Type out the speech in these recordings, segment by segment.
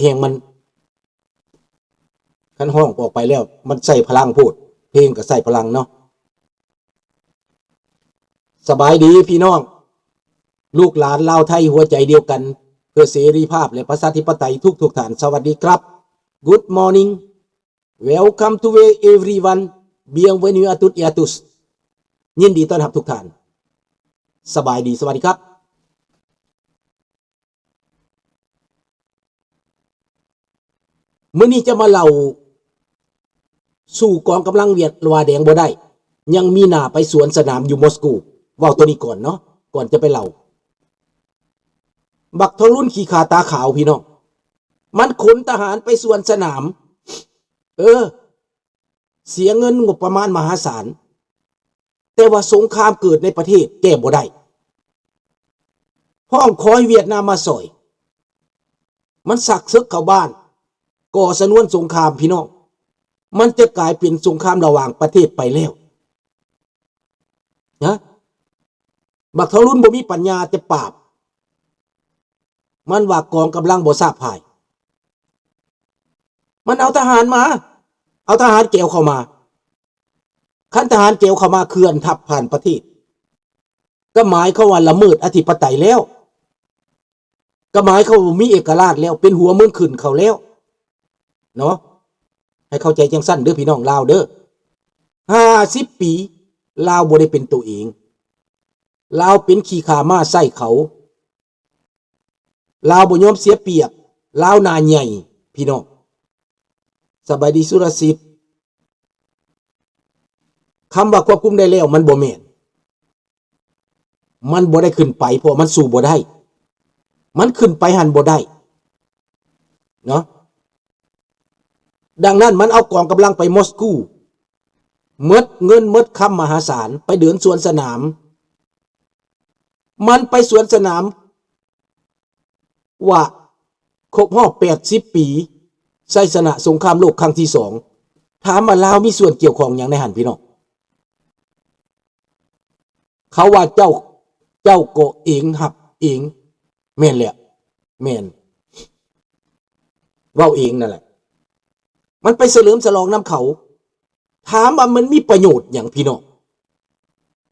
ແຮງມັນ ຄັນຮ້ອງອອກໄປແລ້ວ ມັນໃຊ້ພະລັງໂພດ, ເພງກໍໃຊ້ພະລັງເນາະ. ສະບາຍດີພີ່ນ້ອງ ລູກຫຼານລາວໄທຫົວໃຈດຽວກັນ ເພື່ອເສລີພາບ ແລະ ປະຊາທິປະໄຕທຸກໆທ່ານ. ສະຫວັດດີຄັບ. Good morning. Welcome to everyone. Bienvenue à toutes et à tous. ຍິນດີຕ້ອນຮັບທຸກທ່ານ. ສະບາຍດີ, ສະຫວັດດີຄັບ. ມື້ນີ້ຈະມາເລົ່າສູ່ກອງກຳລັງຫວາດແດງບໍ່ໄດ້ ຍັງມີໜ້າໄປສວນສະໜາມຢູ່ມອສໂກ. ເວົ້າໂຕນີ້ກ່ອນເນາະ, ກ່ອນຈະໄປເລົ່າ. ບັກທອງລຸນຂີ້ຂ້າຕາຂາວພີ່ນ້ອງ, ມັນຂົນທະຫານໄປສວນສະໜາມ. ເອີ ເສຍເງິນງົບປະມານມະຫາສານ, ແຕ່ວ່າສົງຄາມເກີດໃນປະເທດແກ້ບໍ່ໄດ້. ຮ້ອງຂໍໃຫ້ຫວຽດນາມມາຊ່ອຍ. ມັນຊັກເສິກເຂົ້າບ້ານ, ກໍ່ຊະນວນສົງຄາມພີ່ນ້ອງ. ມັນຈະກາຍເປັນສົງຄາມລະຫວ່າງປະເທດໄປແລ້ວນະ. ບັກທອງລຸນບໍ່ມີປັນຍາແຕ່ປາບ. ມັນວ່າກອງກຳລັງບໍ່ຊາບພາຍ. ມັນເອົາທະຫານມາ, ເອົາທະຫານແກວເຂົ້າມາ. ຄັນທະຫານແກວເຂົ້າມາເຄື່ອນທັບຜ່ານປະເທດ, ກໍໝາຍຄວາມວ່າລະເມີດອະທິປະໄຕແລ້ວ, ກໍໝາຍຄວາມວ່າມີເອກະລາດແລ້ວ, ເປັນຫົວເມືອງຂຶ້ນເຂົາແລ້ວເນາະ. ໃຫ້ເຂົ້າໃຈຈັ່ງຊັ້ນເດີພີ່ນ້ອງລາວເດີ. ຫ້າສິບປີ ລາວບໍ່ໄດ້ເປັນໂຕເອງ, ລາວເປັນຂີ້ຂ້າມ້າໃຊ້ເຂົາ. ລາວບໍ່ຍອມເສຍປຽບ, ລາວໜ້າໃຫຍ່ພີ່ນ້ອງ. ສະບາຍດີສຸລະສິດ. ຄຳວ່າຄວບຄຸມໄດ້ແລ້ວ ມັນບໍ່ແມ່ນ, ມັນບໍ່ໄດ້ຂຶ້ນໄປ ເພາະມັນສູ້ບໍ່ໄດ້, ມັນຂຶ້ນໄປຫັ້ນບໍ່ໄດ້ເນາະ. ດັ່ງນັ້ນມັນເອົາກອງກຳລັງໄປມອສກູ, ໝົດເງິນໝົດຄຳມະຫາສານ, ໄປເດີນສວນສະໜາມ. ມັນໄປສວນສະໜາມວ່າຄົບຮອບແປດສິບປີໄຊຊະນະສົງຄາມໂລກຄັ້ງທີສອງ. ຖາມວ່າລາວມີສ່ວນກ່ຽວຂ້ອງຫຍັງໃນຫັ້ນພີ່ນ້ອງ? ເຂົາວ່າເຈົ້າ, ເຈົ້າກໍເອງຮັບເອງ. ແມ່ນແຫຼະ, ແມ່ນ. ເວົ້າເອງນັ້ນແຫຼະ. ມັນໄປສະເຫຼີມສະຫຼອງນຳເຂົາ. ຖາມວ່າມັນມີປະໂຫຍດຫຍັງພີ່ນ້ອງ?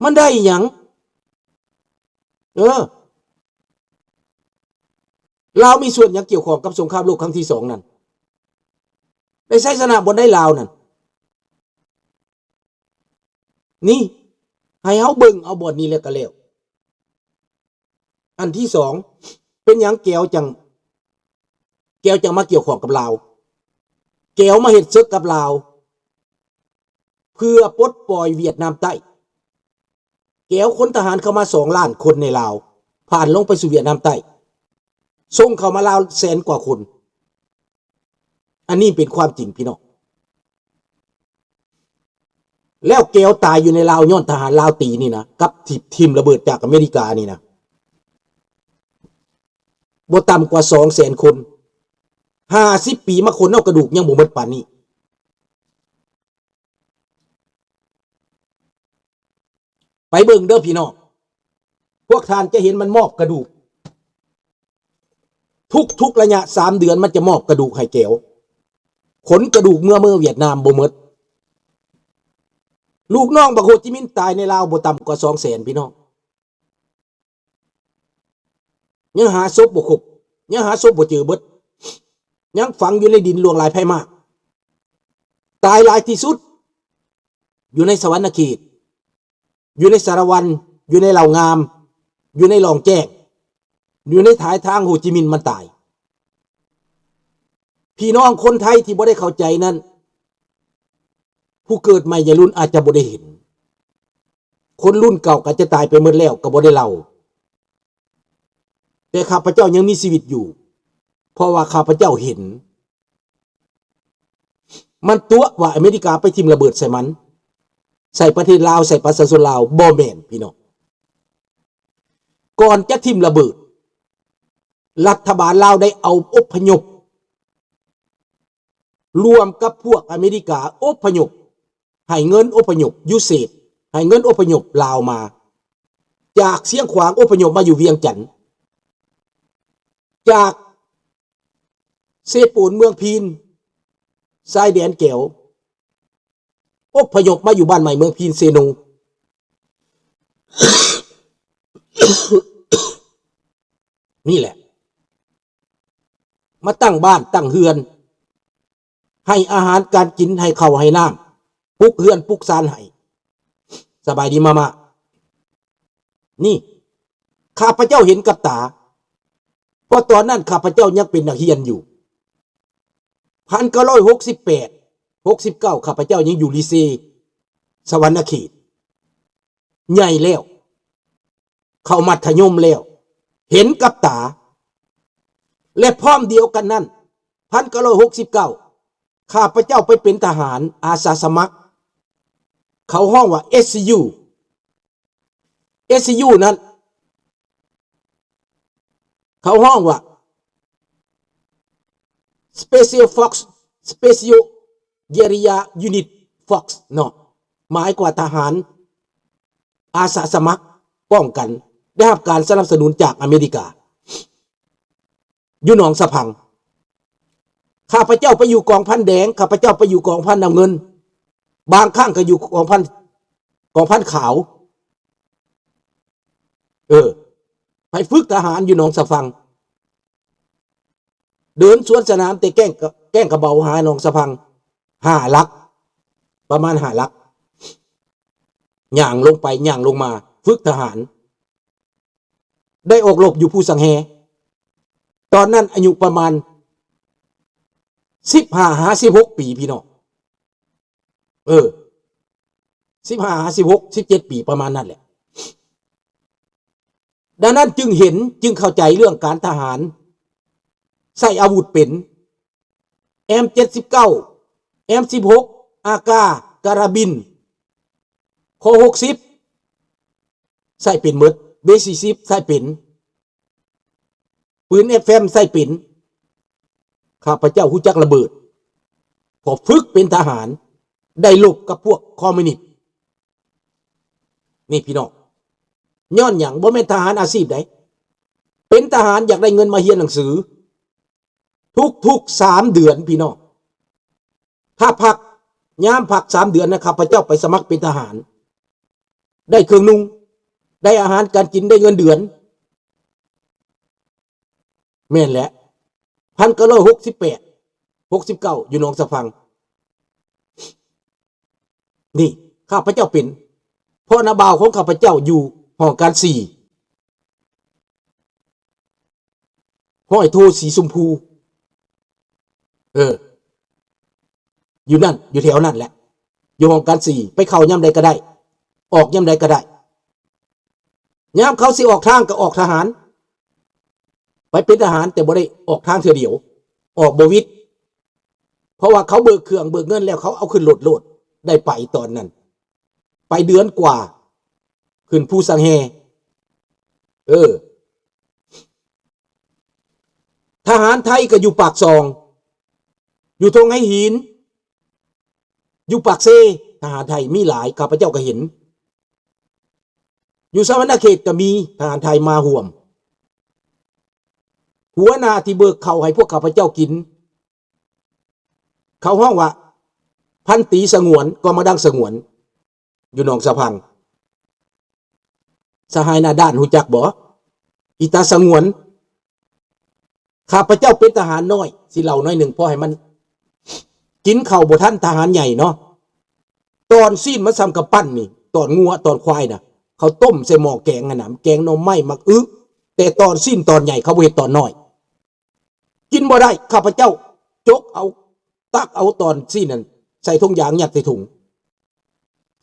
ມັນໄດ້ຫຍັງ? ເອີ ລາວມີສ່ວນຫຍັງກ່ຽວຂ້ອງກັບສົງຄາມໂລກຄັ້ງທີສອງນັ້ນ? ໄດ້ໄຊຊະນະບ່ອນໃດລາວນັ້ນ? ນີ້ ໃຫ້ເຮົາເບິ່ງເອົາບ່ອນນີ້ແລ້ວກໍແລ້ວ. ອັນທີສອງ ເປັນຫຍັງແກວຈັ່ງ, ແກວຈັ່ງມາກ່ຽວຂ້ອງກັບລາວ? ແກວມາເຮັດເສິກກັບລາວ ເພື່ອປົດປ່ອຍຫວຽດນາມໃຕ້. ແກວຂົນທະຫານເຂົ້າມາສອງລ້ານຄົນໃນລາວ, ຜ່ານລົງໄປສູ່ຫວຽດນາມໃຕ້, ສົ່ງເຂົ້າມາລາວແສນກວ່າຄົນ. ອັນນີ້ເປັນຄວາມຈິງພີ່ນ້ອງ. ແລ້ວແກວຕາຍຢູ່ໃນລາວຍ້ອນທະຫານລາວຕີນີ້ນະ, ກັບທີ່ຖິ້ມລະເບີດຈາກອາເມລິການີ້ນະ, ບໍ່ຕ່ຳກວ່າສອງແສນຄົນ. ຫ້າສິບປີມາຂົນເອົາກະດູກຍັງບໍ່ໝົດປານນີ້. ໄປເບິ່ງເດີພີ່ນ້ອງ, ພວກທ່ານຈະເຫັນມັນມອບກະດູກ. ທຸກໆໄລຍະສາມເດືອນມັນຈະມອບກະດູກໃຫ້ແກວ, ຂົນກະດູກເມືອ, ເມືອຫວຽດນາມບໍ່ໝົດ. ລູກນ້ອງບັກໂຮຈິມິນຕາຍໃນລາວບໍ່ຕ່ຳກວ່າສອງແສນພີ່ນ້ອງ. ຍັງຫາສົບບໍ່ຄົບ, ຍັງຫາສົບບໍ່ເຈີເບິດ, ຍັງຝັງຢູ່ໃນດິນຫຼວງຫຼາຍໄພມາກ. ຕາຍຫຼາຍທີ່ສຸດຢູ່ໃນສະຫວັນນະເຂດ, ຢູ່ໃນສາລະວັນ, ຢູ່ໃນເລົ່າງາມ, ຢູ່ໃນລ່ອງແຈ້ງ, ຢູ່ໃນທ້າຍທາງໂຮຈິມິນມັນຕາຍ. ພີ່ນ້ອງຄົນໄທທີ່ບໍ່ໄດ້ເຂົ້າໃຈນັ້ນ, ຜູ້ເກີດໃໝ່ໃຫຍ່ລຸນອາດຈະບໍ່ໄດ້ເຫັນ. ຄົນລຸ້ນເກົ່າກໍຈະຕາຍໄປໝົດແລ້ວກໍບໍ່ໄດ້ເລົ່າ, ແຕ່ຂ້າພະເຈົ້າຍັງມີຊີວິດຢູ່, ເພາະວ່າຂ້າພະເຈົ້າເຫັນ. ມັນຕົວະວ່າອາເມລິກາໄປຖິ້ມລະເບີດໃສ່ມັນ, ໃສ່ປະເທດລາວ, ໃສ່ປະຊາຊົນລາວ, ບໍ່ແມ່ນ, ພີ່ນ້ອງ. ກ່ອນຈະຖິ້ມລະເບີດ, ລັດຖະບານລາວໄດ້ເອົາອົບພະຍົບ ລວມກັບພວກອາເມລິກາອົບພະຍົບ, ໃຫ້ເງິນອົບພະຍົບ ຢູເອສເອດ ໃຫ້ເງິນອົບພະຍົບລາວມາ, ຈາກຊຽງຂວາງອົບພະຍົບມາຢູ່ວຽງຈັນ, ຈາກ ເຊໂປນ ເມືອງພີນ ຊາຍແດນແກວ ອົບພະຍົບມາຢູ່ບ້ານໃໝ່ເມືອງພີນ ເຊໂນ ນີ້ແຫຼະ ມາຕັ້ງບ້ານຕັ້ງເຮືອນ ໃຫ້ອາຫານການກິນ ໃຫ້ເຂົ້າໃຫ້ນ້ຳ ປຸກເຮືອນປຸກຊານໃຫ້. ສະບາຍດີມາມາ. ນີ້ ຂ້າພະເຈົ້າເຫັນກັບຕາ ເພາະຕອນນັ້ນຂ້າພະເຈົ້າຍັງເປັນນັກຮຽນຢູ່ ພັນເກົ້າຮ້ອຍຫົກສິບແປດ ຫົກສິບເກົ້າ ຂ້າພະເຈົ້າຍັງຢູ່ລີເຊ ສະຫວັນນະເຂດ ໃຫຍ່ແລ້ວ ເຂົ້າມັດທະຍົມແລ້ວ ເຫັນກັບຕາ ແລະ ພ້ອມດຽວກັນນັ້ນ ພັນເກົ້າຮ້ອຍຫົກສິບເກົ້າ ຂ້າພະເຈົ້າໄປເປັນທະຫານອາສາສະໝັກ ເຂົາຮ້ອງວ່າ ເອສຊີຢູ ເອສຊີຢູ ນັ້ນ ເຂົາຮ້ອງວ່າ Special Force Special Guerrilla Unit Force ເນາະ ໝາຍກວ່າທະຫານອາສາສະໝັກປ້ອງກັນ ໄດ້ຮັບການສະໜັບສະໜູນຈາກອາເມລິກາ ຢູ່ໜອງສະພັງ. ຂ້າພະເຈົ້າໄປຢູ່ກອງພັນແດງ ຂ້າພະເຈົ້າໄປຢູ່ກອງພັນນ້ຳເງິນ ບາງຄັ້ງກໍຢູ່ກອງພັນ ກອງພັນຂາວ ເອີ ໄປຝຶກທະຫານຢູ່ໜອງສະພັງ ເດີນສວນສະໜາມແຕ່ແກ້ງ ແກ້ງກະເບົາຫາໜອງສະພັງ ຫ້າຫຼັກ ປະມານຫ້າຫຼັກ ຍ່າງລົງໄປຍ່າງລົງມາ ຝຶກທະຫານ ໄດ້ອອກລົບຢູ່ພູສັງແຮ ຕອນນັ້ນອາຍຸປະມານສິບຫ້າຫາສິບຫົກປີ ພີ່ນ້ອງ ເອີ ສິບຫ້າຫາສິບຫົກ ສິບເຈັດປີ ປະມານນັ້ນແຫຼະ. ດັ່ງນັ້ນຈຶ່ງເຫັນ ຈຶ່ງເຂົ້າໃຈເລື່ອງການທະຫານ ໃຊ້ອາວຸດເປັນ ເອັມເຈັດສິບເກົ້າ ເອັມສິບຫົກ ອາກາ ກາຣາບິນ ຄໍ ຫົກສິບ ໃຊ້ເປັນໝົດ ເບ ສີ່ສິບ ໃຊ້ເປັນ ປືນ ເອັຟເອັມ ໃຊ້ເປັນ. ຂ້າພະເຈົ້າຮູ້ຈັກລະເບີດ ເພາະຝຶກເປັນທະຫານ ໄດ້ລົບກັບພວກຄອມມິວນິດ ນີ້ພີ່ນ້ອງ. ຍ້ອນຫຍັງ? ບໍ່ແມ່ນທະຫານອາຊີບໃດ ເປັນທະຫານຢາກໄດ້ເງິນມາຮຽນໜັງສື ທຸກໆສາມເດືອນ ພີ່ນ້ອງ. ຖ້າພັກ ຍາມພັກສາມເດືອນນະ ຂ້າພະເຈົ້າໄປສະໝັກເປັນທະຫານ ໄດ້ເຄື່ອງນຸ່ງ ໄດ້ອາຫານການກິນ ໄດ້ເງິນເດືອນ. ແມ່ນແຫຼະ ພັນເກົ້າຮ້ອຍຫົກສິບແປດ ຫົກສິບເກົ້າ ຢູ່ໜອງສະພັງ ນີ້ ຂ້າພະເຈົ້າເປັນ ເພາະນ້າບ່າວຂອງຂ້າພະເຈົ້າຢູ່ຫ້ອງການສີ່ ຮ້ອຍໂທສີຊົມພູ ເອີ ຢູ່ນັ້ນ ຢູ່ແຖວນັ້ນແຫຼະ ຢູ່ຫ້ອງການສີ່ ໄປເຂົ້າຍາມໃດກໍໄດ້ ອອກຍາມໃດກໍໄດ້. ຍາມເຂົາຊິອອກທາງກໍອອກທະຫານ ໄປເປັນທະຫານ ແຕ່ບໍ່ໄດ້ອອກທາງເທື່ອດຽວ ອອກບໍ່ຫວິດ ເພາະວ່າເຂົາເບີກເຄື່ອງເບີກເງິນແລ້ວ ເຂົາເອົາຂຶ້ນລົດໂລດ ໄດ້ໄປຕອນນັ້ນ ໄປເດືອນກວ່າ ຂຶ້ນພູສັງແຮ ເອີ ທະຫານໄທກໍຢູ່ປາກຊ່ອງ ຢູ່ທົ່ງໄຫຫີນ ຢູ່ປາກເຊ ທະຫານໄທມີຫຼາຍ ຂ້າພະເຈົ້າກໍເຫັນ ຢູ່ສະຫວັນນະເຂດກໍມີທະຫານໄທມາຮ່ວມ. ຫົວໜ້າທີ່ເບີກເຂົ້າໃຫ້ພວກຂ້າພະເຈົ້າກິນ ເຂົາຮ້ອງວ່າ ພັນຕີສະຫງວນ ກອງມະດັງສະຫງວນ ຢູ່ໜອງສະພັງ. ສະຫາຍໜ້າດ້ານຮູ້ຈັກບໍ່? ອີຕາສະຫງວນ. ຂ້າພະເຈົ້າເປັນທະຫານນ້ອຍ ຊິເລົ່າໜ້ອຍໜຶ່ງ ພໍໃຫ້ມັນ ກິນເຂົ້າບໍ່ທັນທະຫານໃຫຍ່ເນາະ. ຕອນຊີ້ນມັນສ່ຳກຳປັ້ນນີ້ ຕອນງົວຕອນຄວາຍນະ ເຂົາຕົ້ມໃສ່ໝໍ້ແກງຫັ້ນນະ ແກງໜໍ່ໄມ້ໝາກອຶ ແຕ່ຕອນຊີ້ນຕອນໃຫຍ່ ເຂົາບໍ່ເຮັດຕອນນ້ອຍ. ກິນບໍ່ໄດ້ ຂ້າພະເຈົ້າຈົກເອົາ ຕັກເອົາຕອນຊີ້ນນັ້ນໃສ່ຖົງຢາງ ຍັດໃສ່ຖົງ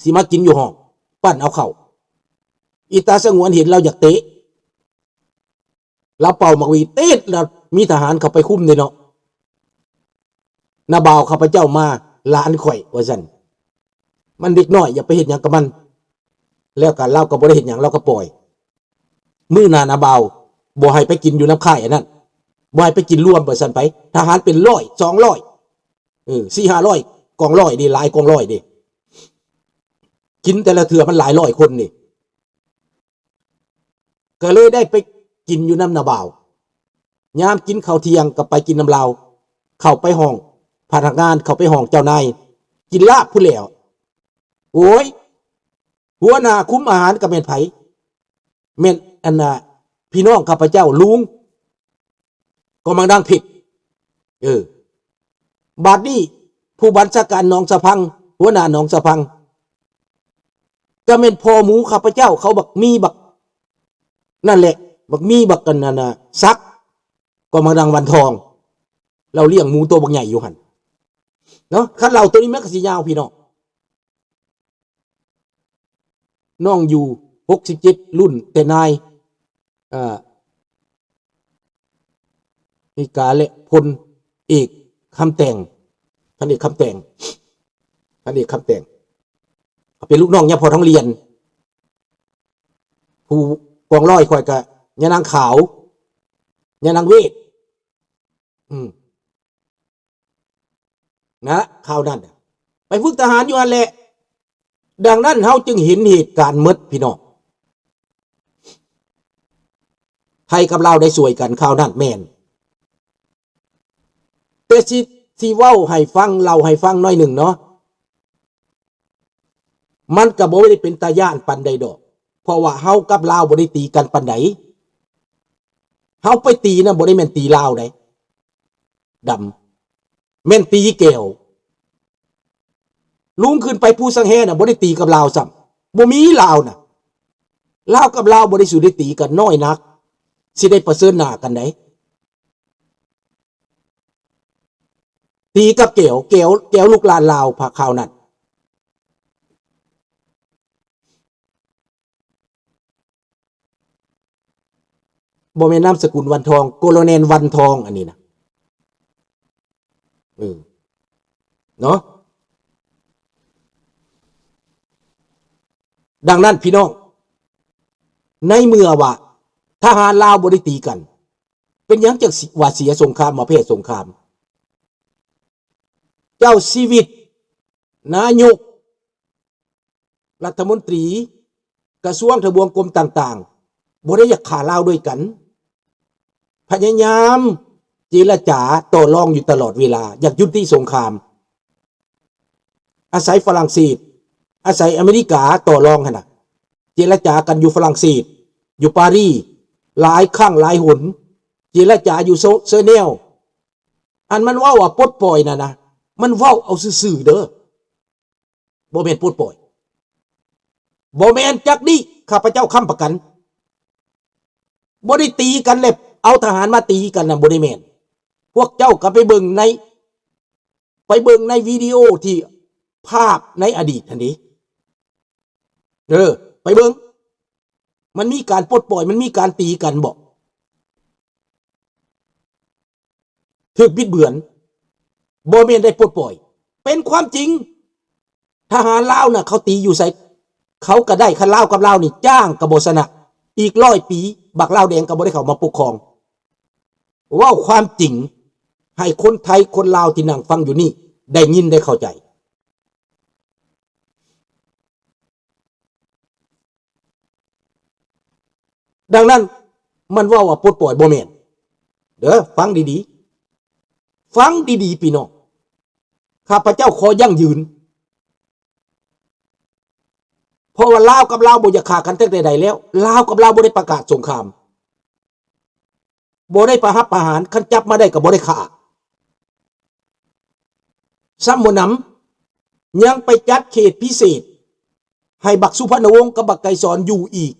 ຊິມາກິນຢູ່ຫ້ອງ ປັ້ນເອົາເຂົ້າ. ອີຕາສະຫງວນເຫັນລາວຢາກເຕະ ລາວເປົ່າໝາກຫວີດ ຕີດ ລາວມີທະຫານເຂົ້າໄປຄຸມເດ້ເນາະ. ນ້າບ່າວຂ້າພະເຈົ້າມາ ຫຼານຂ້ອຍ ວ່າຊັ້ນ ມັນເດັກນ້ອຍ ຢ່າໄປເຮັດຫຍັງກັບມັນ. ແລ້ວກໍລາວກໍບໍ່ໄດ້ເຮັດຫຍັງ ລາວກໍປ່ອຍ. ມື້ໜ້ານ້າບ່າວບໍ່ໃຫ້ໄປກິນຢູ່ນຳຄ້າຍອັນນັ້ນ ບໍ່ໃຫ້ໄປກິນລວມ ວ່າຊັ້ນໄປ. ທະຫານເປັນຮ້ອຍ ສອງຮ້ອຍ ເອີ ສີ່ຫ້າຮ້ອຍ ກອງຮ້ອຍເດ້ ຫຼາຍກອງຮ້ອຍເດ້ ກິນແຕ່ລະເທື່ອມັນຫຼາຍຮ້ອຍຄົນເດ້. ກໍເລີຍໄດ້ໄປກິນຢູ່ນຳນ້າບ່າວ ຍາມກິນເຂົ້າທ່ຽງກໍໄປກິນນຳລາວ. ເຂົ້າໄປຫ້ອງພະນັກງານ ເຂົ້າໄປຫ້ອງເຈົ້ານາຍ ກິນລາບພຸ້ນແຫຼ້ວ. ໂອ້ຍ ຫົວໜ້າຄຸມອາຫານກໍແມ່ນໃຜ? ແມ່ນອັນນ່າ ພີ່ນ້ອງຂ້າພະເຈົ້າ ລຸງ ກໍມາດັງເພັດ. ເອີ ບາດນີ້ຜູ້ບັນຊາການໜອງສະພັງ ຫົວໜ້າໜອງສະພັງ ກໍແມ່ນພໍ່ໝູຂ້າພະເຈົ້າ ເຂົາບັກມີບັກ ນັ້ນແຫຼະ ບັກມີບັກອັນນັ້ນນະ ສັກ ກໍມາດັງວັນທອງ ລາວລ້ຽງໝູໂຕບັກໃຫຍ່ຢູ່ຫັ້ນເນາະ. ຄັນເລົ່າໂຕນີ້ມັນກໍຊິຍາວພີ່ນ້ອງ. ນ້ອງຢູ່ຫົກສິບເຈັດລຸ້ນແຕ່ນາຍ ເອີ ເມກາ ແລະ ພົນເອກຄຳແຕ່ງ ພັນເອກຄຳແຕ່ງ ພັນເອກຄຳແຕ່ງ ເປັນລູກນ້ອງຍາພໍ່ທອງຫຼຽນ ຜູ້ກອງຮ້ອຍຂ້ອຍກະຍານາງຂາວ ຍານາງເວດ ອືມ ນະ ຄາວນັ້ນນະ ໄປຝຶກທະຫານຢູ່ຫັ້ນແຫຼະ. ດັ່ງນັ້ນເຮົາຈຶ່ງເຫັນເຫດການໝົດພີ່ນ້ອງ ໄທກັບລາວໄດ້ຊ່ວຍກັນຄາວນັ້ນແມ່ນ ແຕ່ຊິ ຊິເວົ້າໃຫ້ຟັງ ເລົ່າໃຫ້ຟັງໜ້ອຍໜຶ່ງເນາະ ມັນກໍບໍ່ໄດ້ເປັນຕາຢ້ານປານໃດດອກ ເພາະວ່າເຮົາກັບລາວບໍ່ໄດ້ຕີກັນປານໃດ. ເຮົາໄປຕີນະ ບໍ່ໄດ້ແມ່ນຕີລາວໃດ ດຳ ແມ່ນຕີແກວ. ລຸງຂຶ້ນໄປພູສັງແຮນະ ບໍ່ໄດ້ຕີກັບລາວຊ້ຳ ບໍ່ມີລາວນະ ລາວກັບລາວບໍ່ໄດ້ສູ້ໄດ້ຕີກັນ ນ້ອຍນັກ ຊິໄດ້ປະເຊີນໜ້າກັນໃດ. ຕີກັບແກວ ແກວ ແກວລູກຫຼານລາວພາຄາວນັ້ນ ບໍ່ແມ່ນນາມສະກຸນວັນທອງ ໂກໂລແນນວັນທອງ ອັນນີ້ນະ ເອີ ເນາະ. ດັ່ງນັ້ນພີ່ນ້ອງ ໃນເມື່ອວ່າທະຫານລາວບໍ່ໄດ້ຕີກັນ ເປັນຫຍັງຈັ່ງຊິວ່າເສຍສົງຄາມ ວ່າແພ້ສົງຄາມ? ເຈົ້າຊີວິດ ນາຍົກ ລັດຖະມົນຕີ ກະຊວງທະບວງກົມຕ່າງໆ ບໍ່ໄດ້ຢາກຂ້າລາວດ້ວຍກັນ ພະຍາຍາມເຈລະຈາຕໍ່ລອງຢູ່ຕະຫຼອດເວລາ ຢາກຢຸດຕິສົງຄາມ ອາໄສຝຣັ່ງເສດ ອາໄສອາເມລິກາຕໍ່ລອງຫັ້ນນະ ເຈລະຈາກັນຢູ່ຝຣັ່ງເສດ ຢູ່ປາຣີ ຫຼາຍຄັ້ງຫຼາຍຫົນ ເຈລະຈາຢູ່ເຊີແນວ. ອັນມັນເວົ້າວ່າປົດປ່ອຍນັ້ນນະ ມັນເວົ້າເອົາຊື່ໆເດີ ບໍ່ແມ່ນປົດປ່ອຍ ບໍ່ແມ່ນຈັກດີ້ ຂ້າພະເຈົ້າຄ້ຳປະກັນ ບໍ່ໄດ້ຕີກັນແລ້ວເອົາທະຫານມາຕີກັນນະ ບໍ່ໄດ້ແມ່ນ. ພວກເຈົ້າກໍໄປເບິ່ງໃນ ໄປເບິ່ງໃນວິດີໂອທີ່ພາບໃນອະດີດຫັ້ນເດ ເອີ ໄປເບິ່ງ ມັນມີການປົດປ່ອຍ ມັນມີການຕີກັນບໍ? ຖືກບິດເບືອນ ບໍ່ແມ່ນໄດ້ປົດປ່ອຍ ເປັນຄວາມຈິງ. ທະຫານລາວນະ ເຂົາຕີຢູ່ໃສ ເຂົາກໍໄດ້. ຄັນລາວກັບລາວນີ້ ຈ້າງກໍບໍ່ຊະນະ ອີກຮ້ອຍປີ ບັກລາວແດງກໍບໍ່ໄດ້ເຂົ້າມາປົກຄອງ. ເວົ້າຄວາມຈິງໃຫ້ຄົນໄທຄົນລາວທີ່ນັ່ງຟັງຢູ່ນີ້ ໄດ້ຍິນໄດ້ເຂົ້າໃຈ. ດັ່ງນັ້ນ ມັນເວົ້າວ່າປົດປ່ອຍ ບໍ່ແມ່ນເດີ. ຟັງດີໆ ຟັງດີໆ ພີ່ນ້ອງ ຂ້າພະເຈົ້າຂໍຢັ້ງຢືນ ເພາະວ່າລາວກັບລາວບໍ່ຢາກຂ້າກັນຕັ້ງແຕ່ໃດແລ້ວ. ລາວກັບລາວບໍ່ໄດ້ປະກາດສົງຄາມ ບໍ່ໄດ້ປະຫັບປະຫານ ຄັນຈັບມາໄດ້ກໍບໍ່ໄດ້ຂ້າ. ຊ້ຳບໍ່ໜຳ ຍັງໄປຈັດເຂດພິເສດໃຫ້ບັກສຸພັນນະວົງກັບບັກໄກສອນຢູ່ອີກ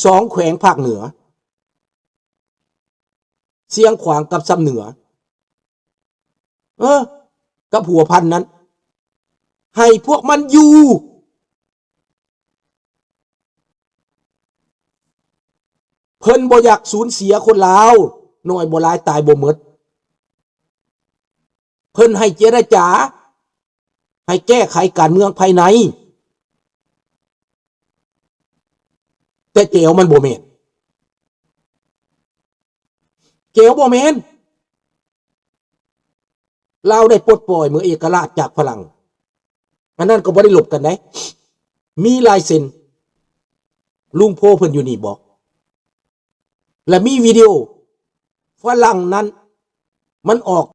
ສອງແຂວງພາກເໜືອ ຊຽງຂວາງກັບຊຳເໜືອ ເອີ ກັບຫົວພັນນັ້ນ ໃຫ້ພວກມັນຢູ່. ເພິ່ນບໍ່ຢາກສູນເສຍຄົນລາວ ໜ້ອຍບໍ່ຫຼາຍຕາຍບໍ່ໝົດ. ເພິ່ນໃຫ້ເຈລະຈາ ໃຫ້ແກ້ໄຂການເມືອງພາຍໃນ ແຕ່ແກວມັນບໍ່ແມ່ນ ແກວບໍ່ແມ່ນ. ລາວໄດ້ປົດປ່ອຍເມືອງເອກະລາດຈາກຝຣັ່ງ ອັນນັ້ນກໍບໍ່ໄດ້ລົບກັນໃດ ມີລາຍເຊັນ ລຸງໂພເພິ່ນຢູ່ນີ້ບໍ ແລະ ມີວິດີໂອຝຣັ່ງນັ້ນ ມັນອອກ